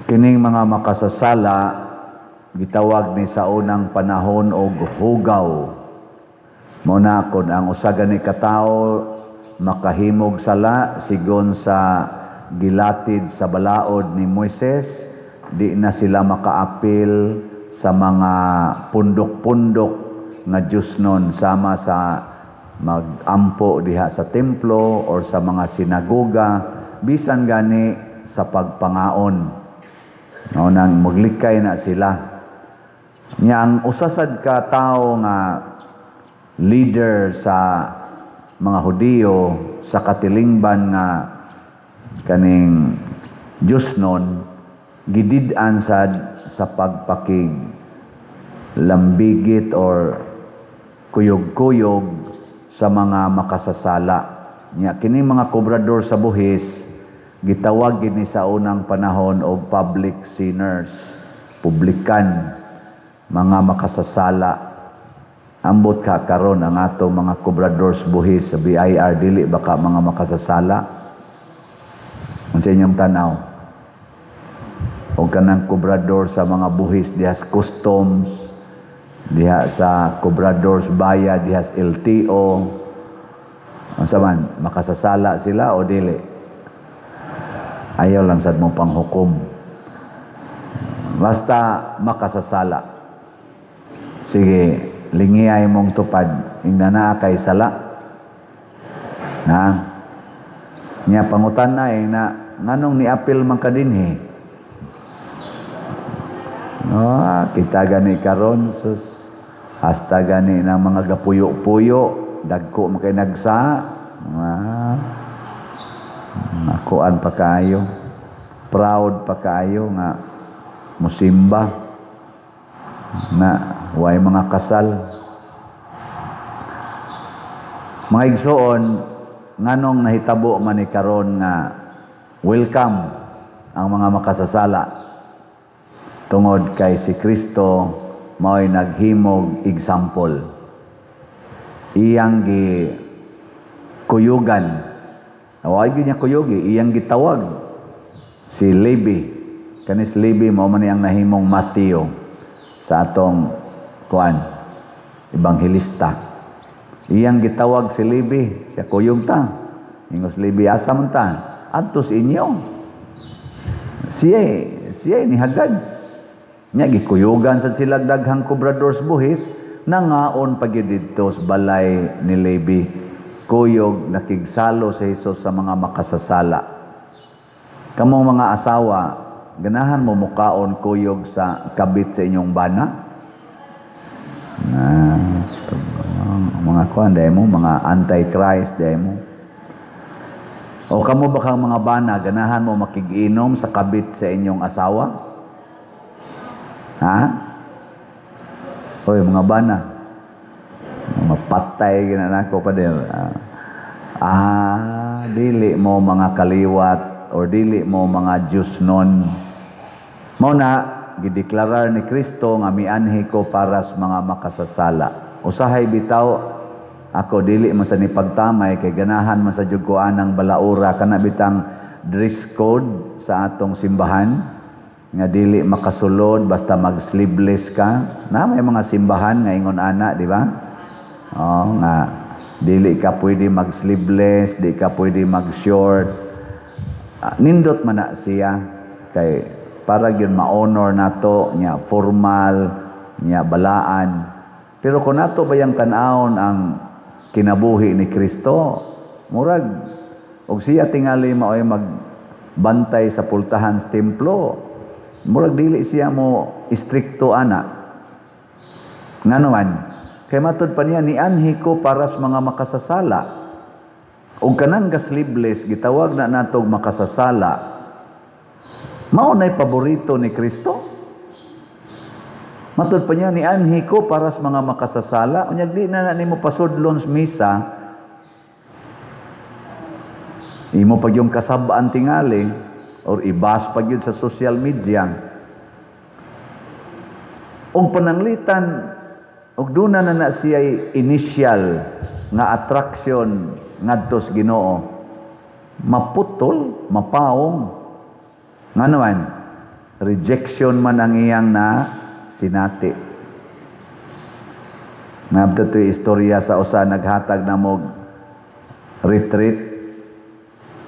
Kining mga makasasala gitawag ni sa unang panahon og hugaw. Mao na kon ang usa gani ka tawo makahimog sala sigon sa gilatid sa balaod ni Moises, di na sila makaapil sa mga pundok-pundok nga Diyosnon sama sa magampo diha sa templo or sa mga sinagoga, bisan gani sa pagpangaon. No, nang maglikay na sila. Nya ang usa sad ka tawo nga leader sa mga Hudiyo sa katilingban nga kaning Diyosnon, gidid-an sad sa pagpakig lambigit or kuyog-kuyog sa mga makasasala. Nya kini mga kobrador sa buhis gitawag gini sa unang panahon og public sinners, publikan, mga makasasala. Ambot ka karon, ang atong mga kobrador sa buhis sa BIR, dili ba ka mga makasasala? Unsa inyong tanaw? O kanang kobrador sa mga buhis diha sa customs, diha sa kobrador sa bayad diha sa LTO, unsa man, makasasala sila o dili? Ayaw lang sad mo panghukom. Basta makasasala. Sige, lingiyay mong tupad, ingna naa kay sala. Na nya pangutan na eh na nganong niapil man ka dinhi? Oh, kita gani karon, sus, hasta gani ng mga gapuyo-puyo, dagko man kay nagsa. Ah, nakuan pa kaayo. Proud pa kaayo nga musimba na way mga kasal. Mga igsoon, nganong nahitabo man ni karon nga welcome ang mga makasasala? Tungod kay si Kristo mao'y naghimog example. Iyang gi kuyugan. Way gyud niya kuyugi, iyang gitawag si Levi. Kanis Levi, mao man ni ang nahimong Matthew sa atong kuan, ebanghelista. Iyang gitawag si Levi, siya, "Kuyog ta." Ingos Levi, "Asa man ta?" "Adto sa inyo." Siya siya ni hagad. Nya gikuyugan sad sila daghang kobrador sa buhis, nangaon pa gyud didto sa balay ni Levi. Kuyog, nakigsalo sa Jesus sa mga makasasala. Kamong mga asawa, ganahan mo mukaon kuyog sa kabit sa inyong bana? Na, mga kuan dahil mo, mga anti-Christ dahil mo. O kamo ba kang mga bana, ganahan mo makiginom sa kabit sa inyong asawa? Ha? Hoy, mga bana. Mapatay gina nako pa din. Ah, dili mo mga kaliwat or dili mo mga Diyosnon. Mao na gideklarar ni Kristo nga mianhi ko para sa mga makasasala. Usahay bitaw ako dili man sa ni pagtamay kay ganahan man sa jud ko anang balaura, kana bitang dress code sa atong simbahan nga dili makasulod basta mag sleeveless ka. Na may mga simbahan nga ingon ana, di ba? Oh, nga dili ka pwede mag sleeveless, di ka pwede mag short. Ah, nindot man na siya kay para gyud ma-honor nato nya formal nya balaan. Pero kung nato bayang tan-awon ang kinabuhi ni Kristo, murag og siya tingali maoy magbantay sa pultahan sa templo, murag dili siya mo istrikto ana. Ngano man? Kay matud pa niya, "Nianhi ko para sa mga makasasala." Og kanang ga-sleeveless gitawag na natog makasasala. Mao nay paborito ni Kristo. Matud pa niya, "Nianhi ko para sa mga makasasala." Unya di na na nimo pasudlon sa misa. Imo pag yung kasabaan tingali or ibas pag yun sa social media. Og pananglitan og duna na na siya initial nga attraction ngadto sa Ginoo, maputol, mapaong. Ngano man? Rejection man ang iyang na sinati. Nabta to'y istorya sa usa naghatag na mo retreat.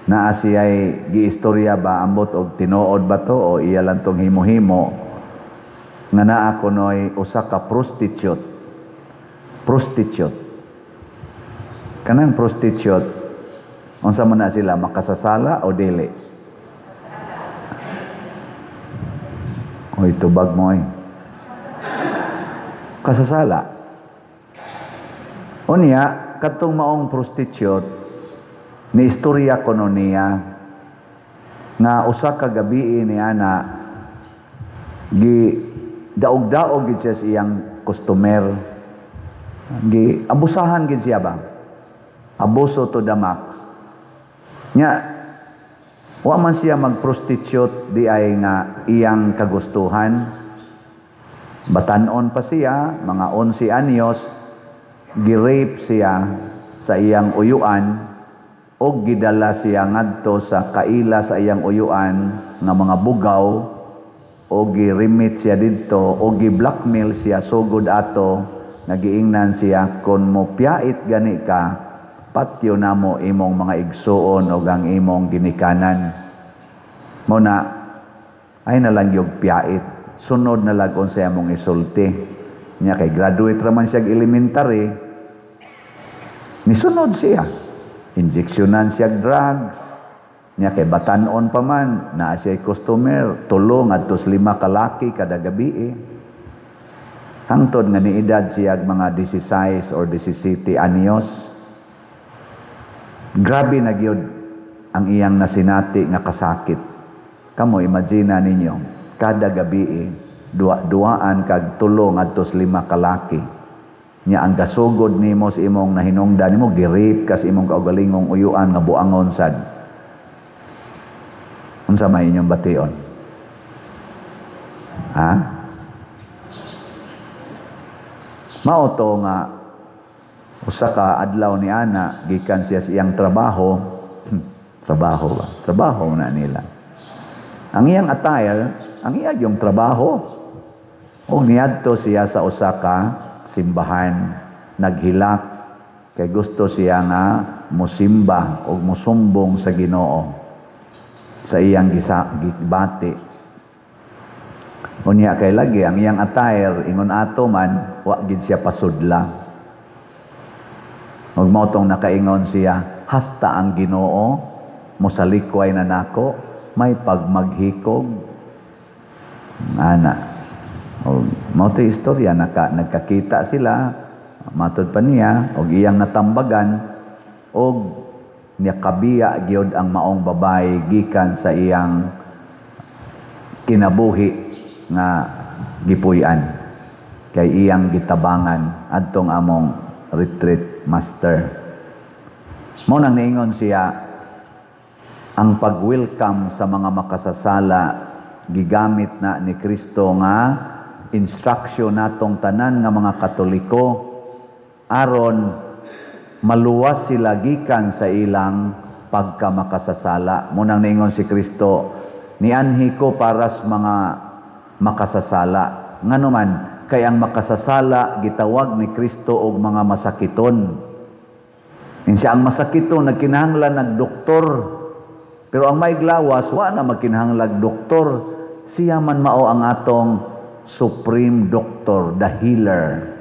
Naa siya'y giistorya ba, ambot og tinuod ba to o iya lang tong himo-himo, nga naa kunoy usa ka prostitute. Prostitute. Kanang prostitute, unsa man na sila, makasasala o dili? Oy, tubag mo eh. Kasasala. Unya, katong maong prostitute, ni istorya kuno niya nga usa ka gabii ni ana gi daog-daog gid siya sa iyang customer, gi abusahan gid siya ba, abuso to the max. Nya wa man siya mag-prostitute di ay nga iyang kagustuhan. Batan-on pa siya, mga 11 anyos, gi-rape siya sa iyang uyuan og gidala siya ngadto sa kaila sa iyang uyuan nga mga bugaw, o gi-remit siya didto o gi-blackmail siya sugod ato nga giingnan siya, kon mo piyait gani ka, patyo namo imong mga igsuon og ang imong ginikanan. Mo na ay nalang yung piyait, sunod na lag unsa among isulti niya, kay graduate raman siya elementary, nisunod siya, injeksyonan siya drugs niya, kay batan-on pa man, naa siya customer, tulo ngadto 5 kalaki kada gabi eh. Hangtod nga niedad siya mga 16 or 17 anyos. Grabe na gyud ang iyang nasinati nga kasakit. Kamo imagine ninyo, kada gabi eh, duwa-duaan kag tulo ngadto 5 kalaki. Nya ang gasugod nimo sa imong nahinungdan nimo, gi-rape ka sa imong kaugalingong uyuan nga buangon sad. Unsa may inyong bation? Ha? Mao to nga usa ka adlaw ni ana gikan siya sa iyang trabaho. Trabaho ba? Trabaho na nila. Ang iyang attire, ang iya yung trabaho. Og niadto siya sa usa ka simbahan, naghilak kay gusto siya nga mosimba og mosumbong sa Ginoo sa iyang gibati. Unya kay lagi ang iyang attire ingon ato man, wa gid siya pasudla. Ug mao tong nakaingon siya, hasta ang Ginoo mosalikway na nako, may pagmaghikog ana. Og mao to'y istorya, nagkakita sila, matud pa niya og iyang natambagan, og nakabiya gyud ang maong babae gikan sa iyang kinabuhi nga gipuy-an kay iyang gitabangan adtong among retreat master. Mao nang niingon siya, ang pag-welcome sa mga makasasala gigamit na ni Kristo nga instruction natong tanan nga mga Katoliko aron maluwas sila gikan sa ilang pagkamakasasala. Munang niingon si Kristo, nianhi ko para sa mga makasasala. Nganuman, kay ang makasasala gitawag ni Kristo og mga masakiton. Insa ang masakiton nagkinahanglan ng doktor. Pero ang may glawas wa na magkinahanglan doktor. Siya man mao ang atong supreme doctor, the healer.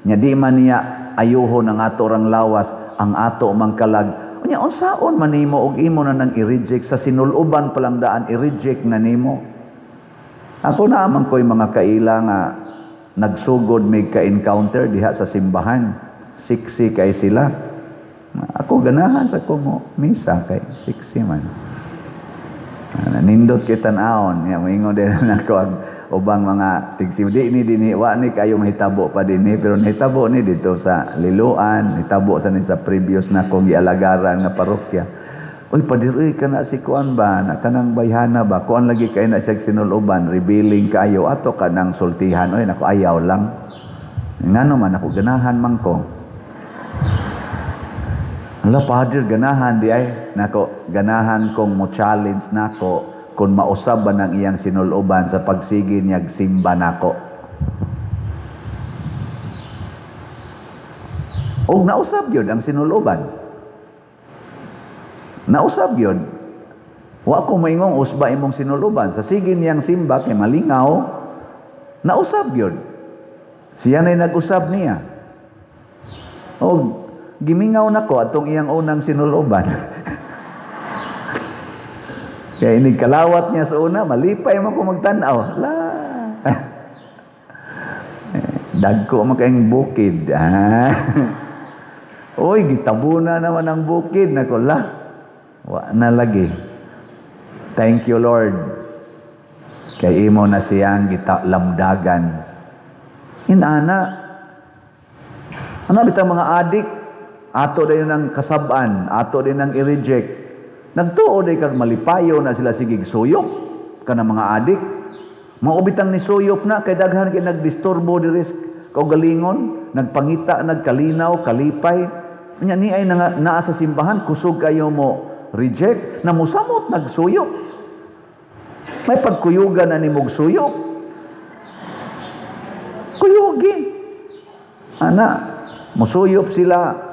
Nya di man niya ayuhon ang ato rang lawas, ang ato mangkalag. Unya unsaon man nimo og imo na nang i-reject sa sinuluban pa lang daan, i-reject na nimo. Ako na man ko'y mga kaila nga nagsugod mig ka-encounter diha sa simbahan. Siksi kay sila. Ako ganahan sa kumo misa kay siksi man. Nindot kay tan-awon. Ya, moingon din nako ang ubang mga tigsim. Di ni dinhi, wa ni kayo mahitabo pa dinhi, pero nahitabo ni dito sa Liloan, nahitabo sa ni sa previous na kong gialagaran nga parokya. Uy, padir, uy, kana si kuan ba, na kanang bayhana ba, kuan lagi kay na siya sinuluban, revealing kayo, ato kanang sultihan, uy, nako ayaw lang. Ngano man ako, ganahan man ko. Ala, padir, ganahan di ay. Nako, ganahan kong mo challenge nako, kung mausab ba ng iyang sinuloban sa pagsige niyag simba nako. Og nausab yun ang sinuloban. Nausab yun. Wa ko maingong usba imong sinuloban. Sa sige niyang simba kay malingaw, nausab yun. Siya na'y nag-usab niya. Og gimingaw nako atong iyang unang sinuloban. Kaya inig kalawat niya sa una, malipay mo ko magtan-aw. La. Dagko man kayong bukid. Ah. Oy, gitabuna naman ang bukid. Nako, la. Wa na lagi. Thank you, Lord. Kay imo na siyang lamdagan. Inana. Ano bitang mga adik? Ato din ang kasab-an, ato din ang i-reject. Nagtuo day kag malipayo na sila sigig suyop kana mga adik. Maubitang ni suyop na kay daghan kay nagdisturbo diri kaugalingon, nagpangita, nagkalinaw, kalipay. Nya ni ay naa sa simbahan kusog kayo mo reject na musamot nagsuyop. May pagkuyugan na nimog suyop. Kuyugi. Ana, musuyop sila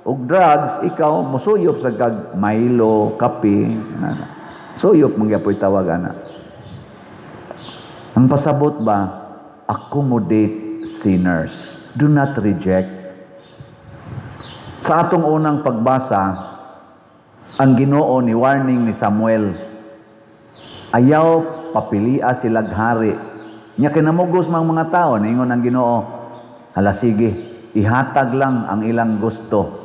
og drugs, ikaw musuyop sa kag Milo, kape, ana. Suyop man gyapoy tawag ana. Ang pasabot ba, accommodate sinners. Do not reject. Sa atong unang pagbasa, ang Ginoo ni warning ni Samuel, ayaw papilia silag hari. Nya kinamugos mang mga tao, niingon ang Ginoo, hala sige, ihatag lang ang ilang gusto.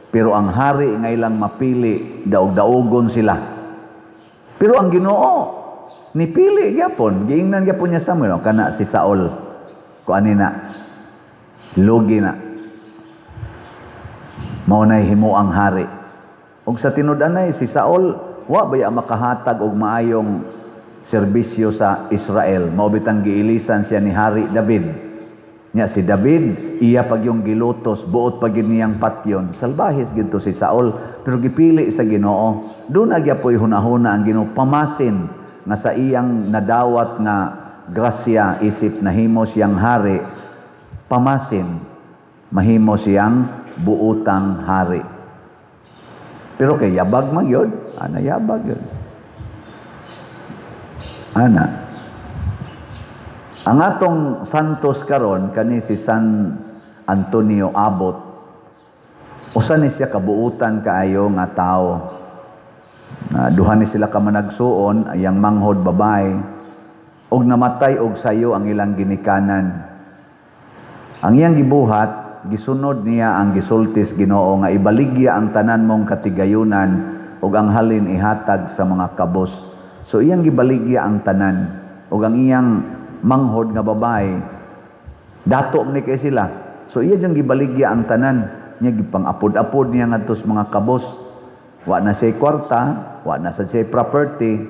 Pero ang hari nga ilang mapili, daog-daogon sila. Pero ang Ginoo nipili gyapon, giingnan gyapon niya Samuel, kana si Saul. Kuani na, lugi na. Mao nay himo ang hari. Og sa tinud-anay si Saul wa baya makahatag og maayong serbisyo sa Israel. Mao bitang giilisan siya ni Hari David. Nya si David iya pag yung gilutos, buot pag yun niyang patyon. Salbahis gidto si Saul, pero gipili sa Ginoo. Doon agyapoy hunahuna ang Ginoo pamasin nga sa iyang nadawat nga grasya isip nahimo siyang hari, pamasin mahimo siyang buotang hari. Pero kay yabag man yun, ana yabag yun. Ana. Ang atong santos karon kani si San Antonio Abbot. Usa ni siya kabuutan kaayo nga tawo. Duha ni sila ka managsuon, ayang manghod babay, og namatay og sayo ang ilang ginikanan. Ang iyang gibuhat, gisunod niya ang gisultis Ginoo nga ibaligya ang tanan mong katigayunan ug ang halin ihatag sa mga kabos. So iyang gibaligya ang tanan ug ang iyang manghod nga babae dato ni kay sila. So iya jang gibaligya ang tanan niya, gipang-apod-apod niya ngadto sa mga kabos. Wa na siya kwarta, wa na sa siya property,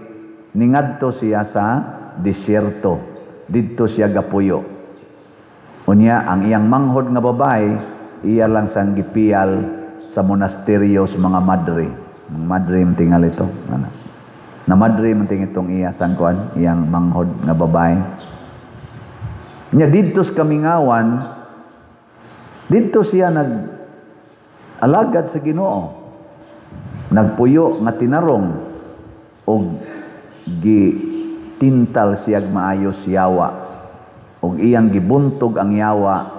ningadto siya sa disyerto. Didto siya gapuyo. Unya ang iyang manghod nga babae iya lang sang gipiyal sa monasteryo sa mga madre. Mga madre man tingal ito. Ana. Na madre man ting itong iya sang kuan, iyang manghod nga babae. Nya didto sa kamingawan, didto siya nag alagad sa Ginoo. Nagpuyo nga tinarong og gitintal siyag maayos yawa og iyang gibuntog ang yawa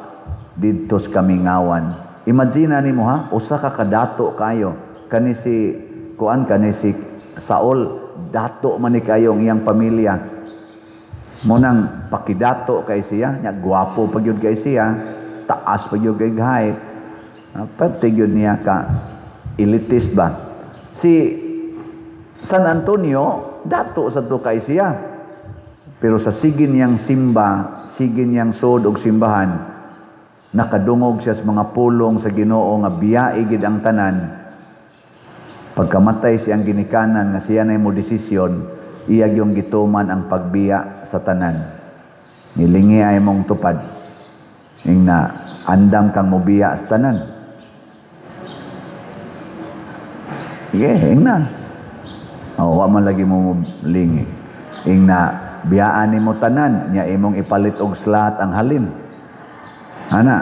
didto sa kamingawan. Imagine nimo ha, usa ka kadato kayo kani si kuan, kani si Saul, dato man ni kayo ang iyang pamilya. Munang pakidato kay siya, nya gwapo pa gyud kay siya, taas pa gyud kay height. Pati gyud niya ka elitist ba. Si San Antonio dato sa to kay siya. Pero sa sige niyang simba, sige niyang sod og simbahan, nakadungog siya sa mga pulong sa Ginoo nga biyae gid ang tanan. Pagkamatay siyang ginikanan nga siya na mo desisyon, iya gyung gituman ang pagbiya sa tanan. Nilingi ay mong tupad. Ing na andam kang mobiya sa tanan. Yeah, ing na. O, wa man lagi mo lingi. Ingna biyaan nimo tanan nya imong ipalit og slot ang halin. Ana.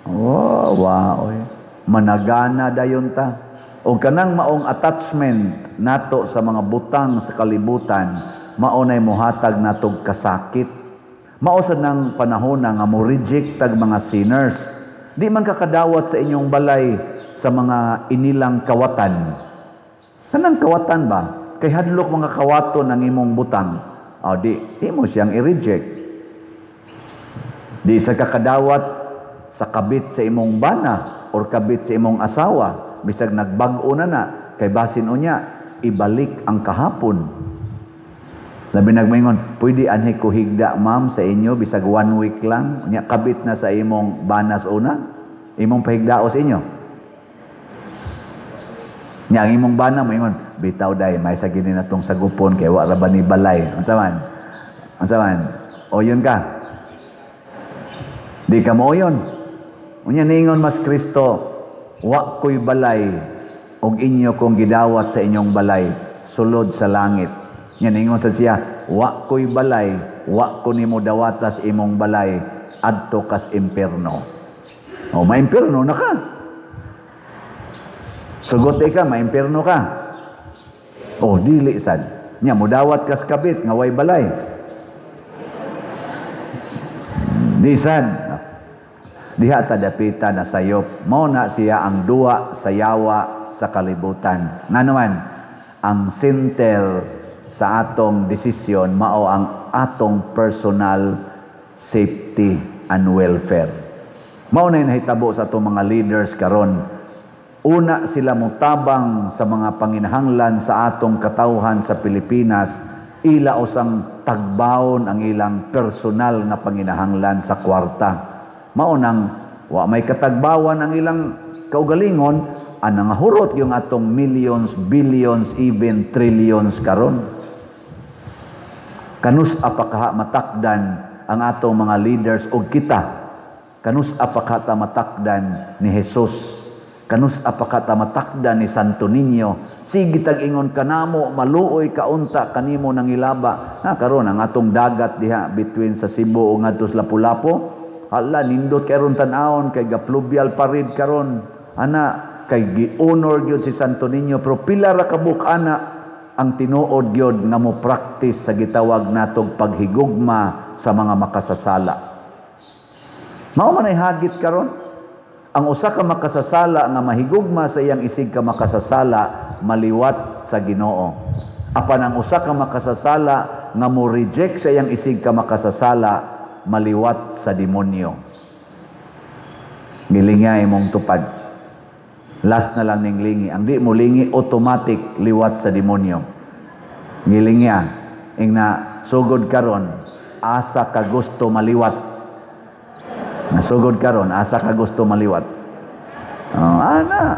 Oh, wow. Oy. Managana dayon ta. O kanang maong attachment nato sa mga butang sa kalibutan, mao nay mohatag natog kasakit. Mao sa nang panahon nga mo reject tag mga sinners. Di man kakadawat sa inyong balay sa mga inilang kawatan. Kanang kawatan ba? Kay hadlok mga kawaton ang imong butang. O di, imo siyang i-reject. Di sa kakadawat sa kabit sa imong bana or kabit sa imong asawa, bisag nagbag-o na na, kay basin unya, ibalik ang kahapon. Labi nagmoingon, "Pwede anhi ko higda, ma'am, sa inyo, bisag one week lang." Unya kabit na sa imong banas una, imong pahigdao sa inyo. Nya ang imong bana moingon, "Bitaw day, may sa gini na tong sagupon kay wa ra ba ni balay." Unsa man? Unsa man? O yun ka. Di ka mo yun. Unya ningon mas Kristo, "Wa ko'y balay og inyo kong gidawat sa inyong balay, sulod sa langit." Nya ningon sa siya, "Wa ko'y balay, wa ko nimo dawatas imong balay, adto kas impierno." O maimpierno na ka. Sugot ka, maimpierno ka. O dili sad. Nya mudawat kas kabit nga way balay. Di sad. Diha ta dapita na sayop. Mao na siya ang duwa sa yawa sa kalibutan. Ngano man, ang center sa atong desisyon mao ang atong personal safety and welfare. Mao na nahitabo sa atong mga leaders karon. Una sila motabang sa mga panginahanglan sa atong katawhan sa Pilipinas, ila usang tagbawon ang ilang personal nga panginahanglan sa kwarta. Mao nang wa may katagbawan ang ilang kaugalingon, ang nangahurot yung atong millions, billions, even trillions karon. Kanus apa kaha matakdan ang atong mga leaders og kita? Kanus apa kaha matakdan ni Jesus? Kanus apa kaha matakdan ni Santo Niño? Sige tag ingon kanamo, maluoy kaunta kanimo nangilaba. Na karon ang atong dagat diha between sa Cebu ug ngadto sa Lapu-Lapu, hala, nindot kay ron tan-awon kay gaplubyal parid karon. Ana kay gi-honor gyud si Santo Niño, pero pila ra ka ana ang tinuod gyud nga mo practice sa gitawag natog paghigugma sa mga makasasala? Mao man ay hagit karon. Ang usa ka makasasala nga mahigugma sa iyang isig ka makasasala, maliwat sa Ginoo. Apan ang usa ka makasasala nga mo reject sa iyang isig ka makasasala, maliwat sa demonyo. Gilingya imong tupad. Last na lang ning lingi. Ang di mo lingi, automatic liwat sa demonyo. Gilingya. Ingna sugod karon, asa ka gusto maliwat? Nasugod karon, asa ka gusto maliwat? Oh, ana.